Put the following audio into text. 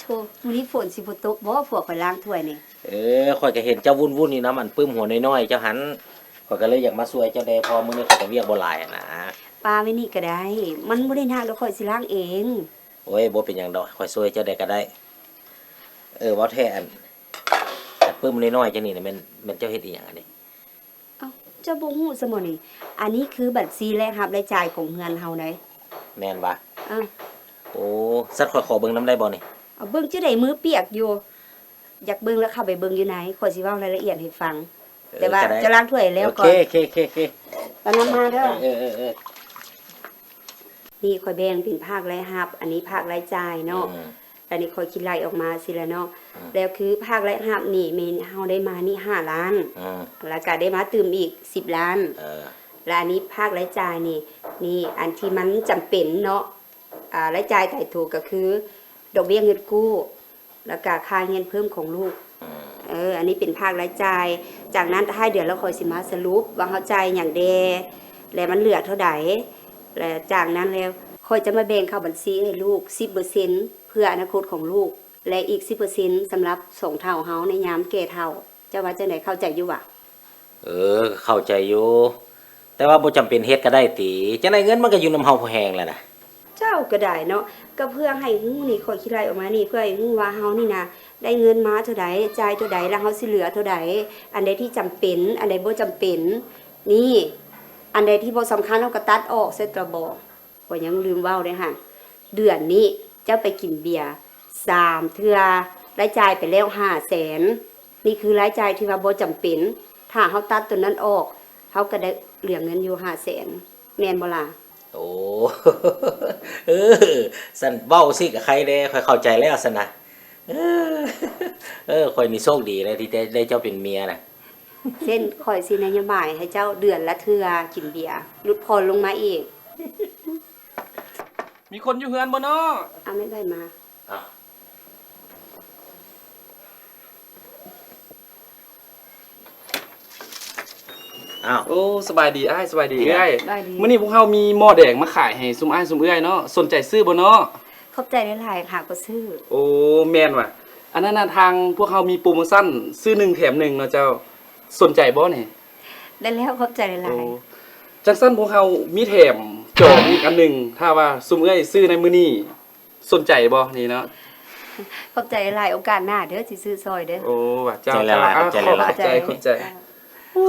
ໂອ້ ມື້ນີ້ຝົນຊິບໍ່ຕົກບໍ່ ພວກຂ້ອຍລ້າງຖ້ວຍນີ້? ເອີ ຂ້ອຍກໍເຫັນເຈົ້າວຸ່ນໆຢູ່ນຳອັນປຶ້ມຫົວນ້ອຍໆເຈົ້າຫັ້ນ ຂ້ອຍກໍເລີຍຢາກມາຊ່ວຍເຈົ້າແດ່ ເພາະມື້ນີ້ຂ້ອຍກໍວຽກບໍ່ຫຼາຍຫັ້ນນະ. ປາໄວ້ນີ້ກໍໄດ້ ມັນບໍ່ໄດ້ໜັກດອກ ຂ້ອຍຊິລ້າງເອງ. ໂອ້ຍ ບໍ່ເປັນຫຍັງດອກ ຂ້ອຍຊ່ວຍເຈົ້າແດ່ກໍໄດ້. ເອີ ເວົ້າແທ້ ອັນ ອັນປຶ້ມນ້ອຍໆຈັ່ງນີ້ນະ ແມ່ນ ແມ່ນເຈົ້າເຮັດອີ່ຫຍັງອັນນີ້? ເອົ້າ ເຈົ້າບໍ່ຮູ້ຊະບໍນີ້? ອັນນີ້ຄືບັນຊີລາຍຮັບລາຍຈ່າຍຂອງເຮືອນເຮົາໃດ໋. ແມ່ນຫວາ? ເອີ. ໂອ້ ຊັ້ນຂ້ອຍຂໍເບິ່ງນຳໄດ້ບໍ່ນີ້? ເອົາ ເບິ່ງຈັ່ງໃດ ມືປຽກຢູ່. ຢາກເບິ່ງແລ້ວເຂົ້າໄປເບິ່ງຢູ່ໃນ ຂ້ອຍຊິເວົ້າລາຍລະອຽດໃຫ້ຟັງ. ເອີ ແຕ່ວ່າເຈົ້າລ້າງຖ້ວຍແລ້ວກ່ອນ. ໂອເຄ ໂອເຄ ໂອເຄ ໂອເຄ ຕອນນັ້ນມາເດີ. ເອີ ເອີ ເອີ ເອີ. ນີ້ຂ້ອຍແບ່ງເປັນພາກລາຍຮັບ ອັນນີ້ພາກລາຍຈ່າຍເນາະ. ອືມ. ແລ້ວນີ້ຂ້ອຍຄິດໄລ່ອອກມາຊີ້ແຫຼະເນາະ. ອືມ. ແລ້ວຄືພາກລາຍຮັບນີ້ແມ່ນເຮົາໄດ້ມານີ້ຫ້າລ້ານ. ອືມ. ແລ້ວກະໄດ້ມາຕື່ມອີກສິບລ້ານ. ເອີ. ແລ້ວອັນນີ້ພາກລາຍຈ່າຍນີ້ ນີ້ອັນທີ່ມັນຈຳເປັນເນາະ ອາ ລາຍຈ່າຍຕາຍໂຕກໍຄື ດອກເບ້ຍເງິນກູ້ ແລ້ວກະຄ່າຮຽນເພີ່ມຂອງລູກ. ອືມ. ເອີ ອັນນີ້ເປັນພາກລາຍຈ່າຍ. ຈາກນັ້ນທ້າຍເດືອນແລ້ວຂ້ອຍຊິມາສະຫຼຸບວ່າເຮົາຈ່າຍຫຍັງແດ່ ແລະມັນເຫຼືອເທົ່າໃດ ແລະຈາກນັ້ນແລ້ວຂ້ອຍຈະມາແບ່ງເຂົ້າບັນຊີໃຫ້ລູກສິບເປີເຊັນ ເພື່ອອະນາຄົດຂອງລູກ ແລະອີກສິບເປີເຊັນສຳລັບສອງເຖົ້າເຮົາໃນຍາມແກ່ເຖົ້າ. ເຈົ້າວ່າຈັ່ງໃດ ເຂົ້າໃຈຢູ່ຫວາ? ເອີ ເຂົ້າໃຈຢູ່ ແຕ່ວ່າບໍ່ຈຳເປັນເຮັດກໍໄດ້ຕິ ຈັ່ງໃດເງິນມັນກໍຢູ່ນຳເຮົາພໍແຮງແລ້ວນະ. ເຈົ້າກໍໄດ້ເນາະ ກໍເພື່ອໃຫ້ຮູ້ນີ້ ຂ້ອຍຄິດໄລ່ອອກມານີ້ ເພື່ອໃຫ້ຮູ້ວ່າເຮົານີ້ນະ ໄດ້ເງິນມາເທົ່າໃດ ຈ່າຍເທົ່າໃດ ແລ້ວເຮົາຊິເຫຼືອເທົ່າໃດ ອັນໃດທີ່ຈຳເປັນ ອັນໃດບໍ່ຈຳເປັນ ນີ້ ອັນໃດທີ່ບໍ່ສຳຄັນເຮົາກໍຕັດອອກເສຍຕົວະບໍ. ຂ້ອຍຍັງລືມເວົ້າເດ້ຫັ້ນ ເດືອນນີ້ເຈົ້າໄປກິນເບຍສາມເທື່ອ ລາຍຈ່າຍໄປແລ້ວຫ້າແສນ. ນີ້ຄືລາຍຈ່າຍທີ່ວ່າບໍ່ຈຳເປັນ ຖ້າເຮົາຕັດໂຕນັ້ນອອກ ເຮົາກໍໄດ້ເຫຼືອເງິນຢູ່ຫ້າແສນ ແມ່ນບໍ່ລະ? ໂອ້ ເອີ ຊັ້ນເວົ້າຊີ້ກໍໄຄແດ່ ຂ້ອຍເຂົ້າໃຈແລ້ວຊັ້ນນະ. ເອີ ເອີ ຂ້ອຍນີ້ໂຊກດີແລ້ວທີ່ໄດ້ ໄດ້ເຈົ້າເປັນເມຍນະ. ເຊັ່ນຂ້ອຍຊິນະໂຍບາຍໃຫ້ເຈົ້າເດືອນລະເທື່ອກິນເບຍ ຫຼຸດຜ່ອນລົງມາອີກ. ມີຄົນຢູ່ເຮືອນບໍ່ເນາະ? ອາ ແມ່ນໃຜມາ? ອ້າວ ອ້າວ ໂອ້ ສະບາຍດີອ້າຍ ສະບາຍດີເອື້ອຍ. ສະບາຍດີ. ມື້ນີ້ພວກເຮົາມີໝໍ້ແດງມາຂາຍໃຫ້ຊຸມອ້າຍຊຸມເອື້ອຍເນາະ ສົນໃຈຊື້ບໍ່ເນາະ? ຂອບໃຈຫຼາຍໆ ຫາກໍຊື້. ໂອ້ ແມ່ນຫວາ? ອັນນັ້ນນະ ທາງພວກເຮົາມີໂປຣໂມຊັນຊື້ໜຶ່ງແຖມໜຶ່ງເນາະເຈົ້າ ສົນໃຈບໍ່ນີ້? ໄດ້ແລ້ວ ຂອບໃຈຫຼາຍໆ. ໂອ້ ຈັ່ງຊັ້ນພວກເຮົາມີແຖມຈອງອີກອັນໜຶ່ງ ຖ້າວ່າຊຸມເອື້ອຍຊື້ໃນມື້ນີ້ ສົນໃຈບໍ່ນີ້ເນາະ? ຂອບໃຈຫຼາຍໆ ໂອກາດໜ້າເດີ ຊິຊື້ຊ່ອຍເດີ. ໂອ້ ວ່າເຈົ້າ ຂອບໃຈຫຼາຍໆ ຂອບໃຈຫຼາຍໆ ຂອບໃຈ ຂອບໃຈ ຂອບໃຈ. ໂອ້